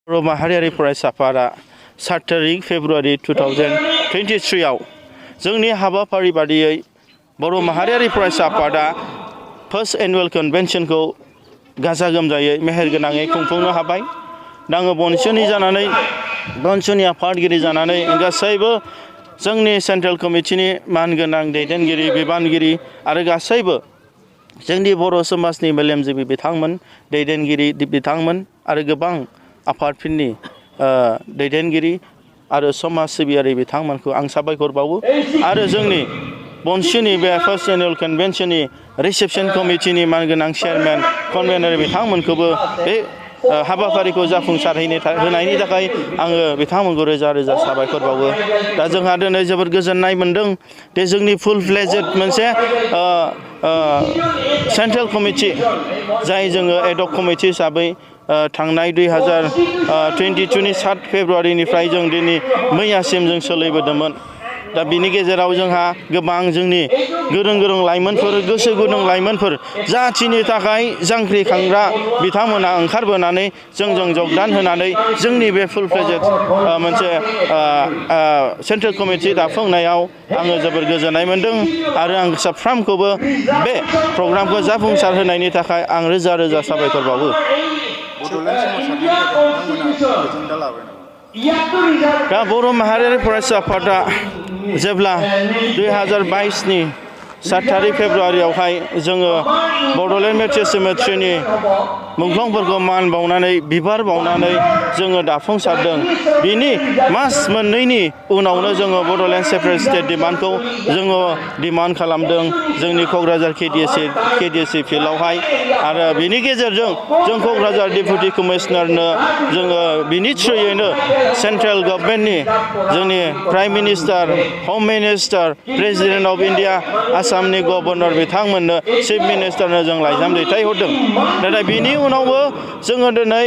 बर' माहारियारि फरायसा आफादा 7 तारिख फेब्रुवारि 2023 आव जोंनि हाबाफारि बादियै बर' माहारियारि फरायसा आफादा फार्स्ट एनुअल कन्वेन्शनखौ गाजा गोमजायै मेहेरगोनाङै खुंफुंनो हाबाय। दा आङो BoNSUनि आफादगिरि जानानै गासैबो जोंनि सेन्ट्रेल कमिटिनि मानगोनां दैदेनगिरि बिबानगिरि आरो गासैबो जोंनि बर' समाजनि मेलेमजिबि बिथांमोन दैदेनगिरि बिथांमोन आरो गोबां आफादफोरनि दैदेनगिरि आरो समाज सिबियारि बिथांमोनखौ आं साबायखर बावो आरो जोंनि BoNSUनि बे फार्स्ट एनुअल कन्वेन्शननि रिसेपसन कमिटिनि मानगोनां चेयारमेन कनभेनर बिथांमोनखौबो बे हाबाफारिखौ जाफुंसार होनायनि थाखाय आङो बिथांमोनखौ रोजा रोजा साबायखर बावो। दा जोंहा दिनै जोबोद गोजोननाय मोनदों दि जोंनि फुल फ्लेजेड मोनसे सेन्ट्रेल कमिटि जाय जोङो एडक कमिटि हिसाबै थांनाय 2022नि 7 फेब्रुवारिनिफ्राय जों दिनै मैयासिम जों सोलिबोदोंमोन। दा बिनि गेजेराव जोंहा गोबां जोंनि गोरों लाइमोनफोर गोसो गुदुं लाइमोनफोर जाथिनि थाखाय जांख्रिखांग्रा बिथांमोना ओंखारबोनानै जोंजों जगदान होनानै जोंनि बे फुल फ्लेजेड मोनसे सेन्ट्रेल कमिटि दाफुंनायाव आङो जोबोर गोजोननाय मोनदों आरो आं साफ्रोमखौबो बे प्रग्रामखौ जाफुंसार होनायनि थाखाय आं रोजा रोजा साबायखर बावो। दा बर' माहारियारि फरायसा आफादा जेब्ला 2022नि 7 तारिख फेब्रुवारियावहाय जोङो बड'लेण्ड मेट्रिक सिमेट्रिनि मुंख्लंफोरखौ मान बावनानै बिबार बावनानै जोङो दाफुंसारदों। बिनि मास मोननैनि उनावनो जोङो बड'लेण्ड सेपारेट स्टेट डिमान्डखौ जोङो डिमान्ड खालामदों जोंनि क'क्राझार केडिएसि फिल्डआवहाय आरो बिनि गेजेरजों जों क'क्राझार डेपुटि कमिशनारनो जोङो बिनि थ्रुयैनो सेन्ट्रेल गभर्नमेन्टनि जोंनि प्राइम मिनिस्टार हम मिनिस्टार प्रेसिडेन्ट अफ इन्डिया आसामनि गभर्नर बिथांमोननो चिफ मिनिस्टारनो जों लाइजाम दैथायहरदों। नाथाय बिनि उनावबो जोङो दिनै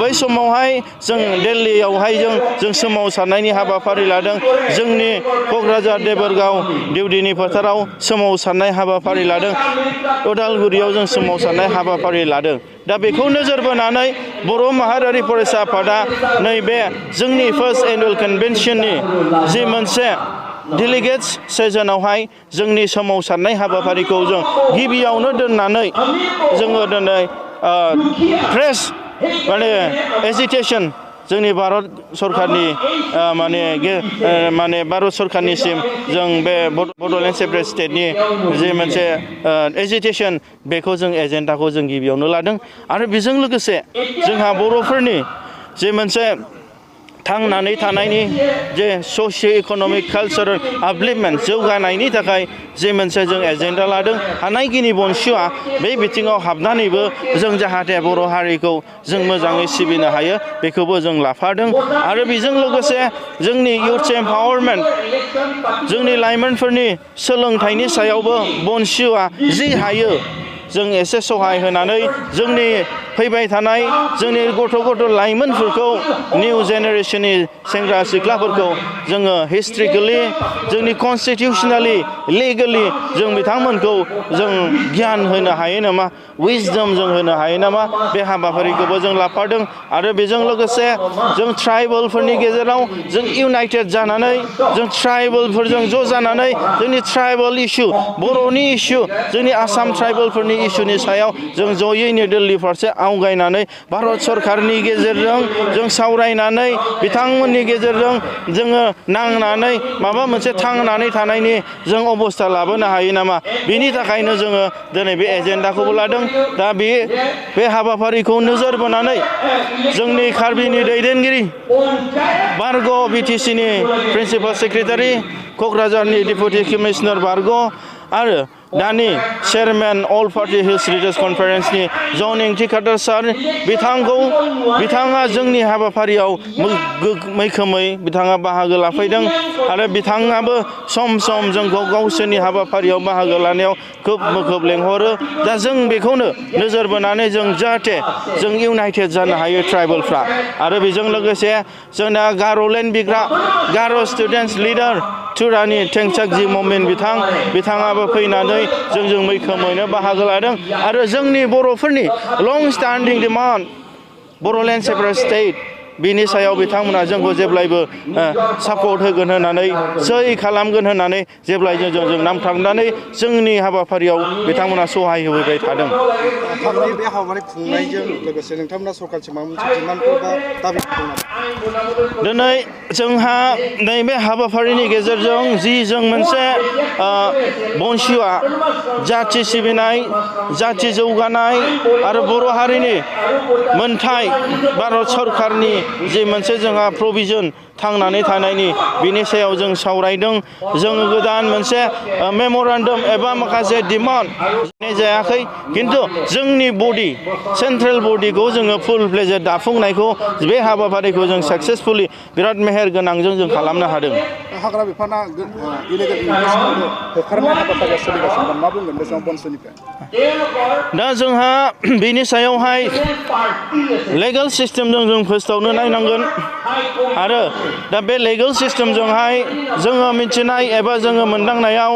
बै समावहाय जों दिल्लीयावहाय जों सोमावसारनायनि हाबाफारि लादों। जोंनि क'क्राझार देबोरगाव दिउदिनि फोथाराव सोमावसारनाय हाबाफारि लादों। उदालगुरियाव जों सोमावसारनाय हाबाफारि लादों। दा बेखौ नोजोर बोनानै बर' माहारियारि फरायसा आफादा नैबे जोंनि फार्स्ट एनुअल कन्वेन्शननि जि मोनसे डेलिगेट्स सेसनावहाय जोंनि सोमावसारनाय हाबाफारिखौ जों गिबियावनो दोननानै जोङो दिनै प्रेस एजिटेसन जोंनि भारत सरकारनि भारत सरकारनिसिम जों बे बड'लेण्ड सेपारेट स्टेटनि जे मोनसे एजिटेसन बेखौ जों एजेन्डाखौ जों गिबियावनो लादों आरो बेजों लोगोसे जोंहा बर'फोरनि जे मोनसे थांनानै थानायनि जे ससिय' इक'नमिक कालचारेल आपलिफ्टमेन्ट जौगानायनि थाखाय जे मोनसे जों एजेन्डा लादों हानायखिनि BoNSUआ बे बिथिङाव हाबनानैबो जों जाहाथे बर' हारिखौ जों मोजाङै सिबिनो हायो बेखौबो जों लाफादों आरो बेजों लोगोसे जोंनि इउथ एम्पावारमेन्ट जोंनि लाइमोनफोरनि सोलोंथाइनि सायावबो BoNSUआ जि हायो जों एसे सहाय होनानै जोंनि फैबाय थानाय जोंनि गथ' लाइमोनफोरखौ निउ जेनेरेशननि सेंग्रा सिख्लाफोरखौ जोङो हिस्ट्रिकेलि जोंनि कनस्टिटिउसनेलि लिगेलि जों बिथांमोनखौ जों गियान होनो हायो नामा विजडम जों होनो हायो नामा बे हाबाफारिखौबो जों लाफादों आरो बेजों लोगोसे जों ट्राइबेलफोरनि गेजेराव जों इउनाइटेड जानानै जों ट्राइबेलफोरजों ज' जानानै जोंनि ट्राइबेल इस्यु बर'नि इस्यु जोंनि आसाम ट्राइबेलफोरनि इस्युनि सायाव जों जयैनो दिल्ली फारसे आवगायनानै भारत सरकारनि गेजेरजों जों सावरायनानै बिथांमोननि गेजेरजों जोङो नांनानै माबा मोनसे थांनानै थानायनि जों अबस्था लाबोनो हायो नामा बिनि थाखायनो जोङो दिनै बे एजेन्डाखौबो लादों। दा बे हाबाफारिखौ नोजोर बोनानै जोंनि कार्बिनि दैदेनगिरि बारग' BTCनि प्रिन्सिपाल सेक्रेटारि क'क्राझारनि डेपुटि कमिशनार बारग' आरो दानि chairman all party hills lidars कनफारेन्सनि जनिं थिखादार सार बिथाङा जोंनि हाबाफारियाव मैखोमै बिथाङा बाहागो लाफैदों आरो बिथाङाबो सम जोंखौ गावसोरनि हाबाफारियाव बाहागो लानायाव खोब लेंहरो। दा जों बेखौनो नोजोर बोनानै जों जाहाथे जों इउनाइटेड जानो हायो ट्राइबेलफ्रा आरो बेजों लोगोसे जोंना गार'लेण्ड बिग्रा गार' स्टुडेन्टस लिडार टुरानि टेंसाकजि ममेन बिथाङाबो फैनानै जोंजों मैखोमैनो बाहागो लादों आरो जोंनि बर'फोरनि लं स्टान्डिं डिमान्ड बड'लेण्ड सेपारेट स्टेट बिनि सायाव बिथांमोना जोंखौ जेब्लायबो सापर्ट होगोन होननानै सै खालामगोन होननानै जेब्लायबो जों नांथाबनानै जोंनि हाबाफारियाव बिथांमोना सहाय होबोबाय थादों। बे हाबाफारि खुंनायजों लोगोसे नोंथांमोना सरकारसिम माबा मोनसे डिमान्डफोर बा दाबिफोर दं नामा? दिनै जोंहा नैबे हाबाफारिनि गेजेरजों जि जों मोनसे BoNSUआ जाथि सिबिनाय, जाथि जौगानाय आरो बर' हारिनि मोनथाय भारत सरकारनि जि मोनसे जोंहा प्रभिजन थांनानै थानायनि बिनि सायाव जों सावरायदों। जोङो गोदान मोनसे मेम'रेन्डाम एबा माखासे डिमान्ड जायाखै, खिन्थु जोंनि बडि सेन्ट्रेल बडिखौ जोङो फुल फ्लेजेड दाफुंनायखौ बे हाबाफारिखौ जों साक्सेसफुलि बिराद मेहेर गोनांजों जों खालामनो हादों। हाग्रा बिफाना इलिगेल इनभेस्टमेन्टखौ होखारनाय हाबाफारिया सोलिगासिनो दं, मा बुंगोन बे समाव BoNSUनिफ्राय? दा जोंहा बिनि सायावहाय लेगेल सिस्टेमजों जों फोसावनो नायनांगोन आरो दा बे लेगेल सिस्टेमजोंहाय जोङो मिथिनाय एबा जोङो मोनदांनायाव